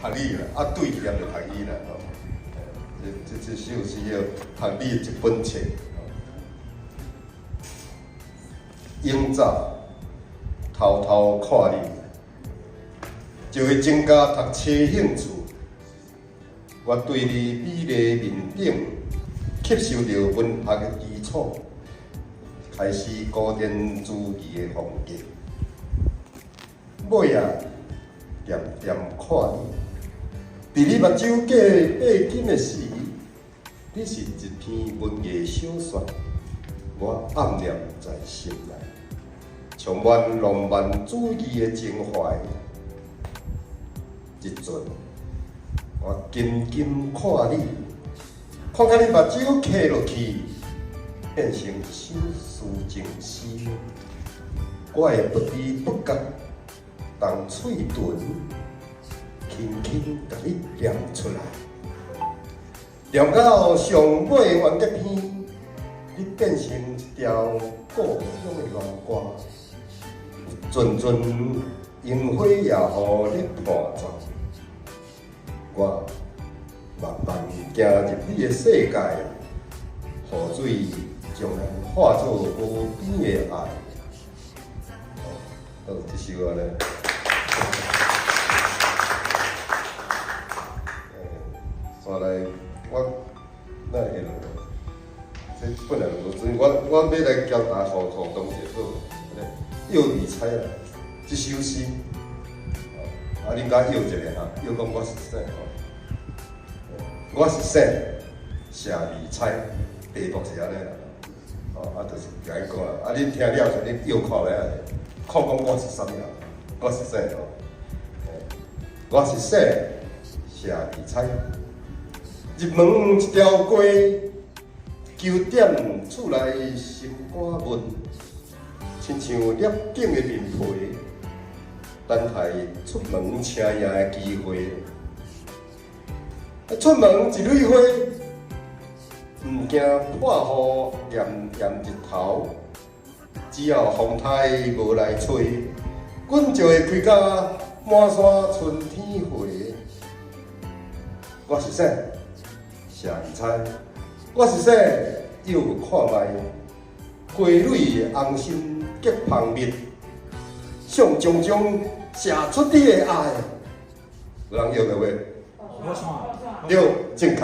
讀你啦，啊對念就讀伊啦吼。這首詩叫讀你的一本冊。永早偷偷看你，就會增加讀冊興趣。我對你美麗面頂吸收著文學的基礎，開始古典主義的風格。尾仔恬恬看你，佇你目睭過爬金的時，你是一篇文藝小說，我暗念在心內，充滿浪漫主義的情懷。這陣我緊緊看你，看甲你目睭磕落去，變成一首抒情詩。我會不知不覺動喙唇，輕輕共你念出來，念到上尾完結篇，你變成一條故鄉的戀歌，有陣陣櫻花夜雨咧伴奏。我慢慢行入你的世界，雨水將咱化做無邊的愛。好，這首按呢。煞來我哪會落？這本來無準，我欲來交大家互動者好，藥理猜啦，這首詩，啊，恁共臆一下哈，臆講我是啥吼？我是啥？謝理猜，題目是按呢啦，哦，啊，就是共你講啦，啊，恁聽了時，恁臆看覓仔，看講我是啥物人？我是啥吼？我是啥？謝理猜。入門一條街，求點厝內心肝問，親像掠景的面皮，等待出門請贏的機會。出門一蕊花，毋驚破雨炎炎日頭，只要風颱無來吹，阮就會開甲滿山春天花。我是啥？謝理猜。我是啥？臆看覓，花蕊紅心結芳蜜，向炯炯射出你的愛。有人臆著無？對，正確。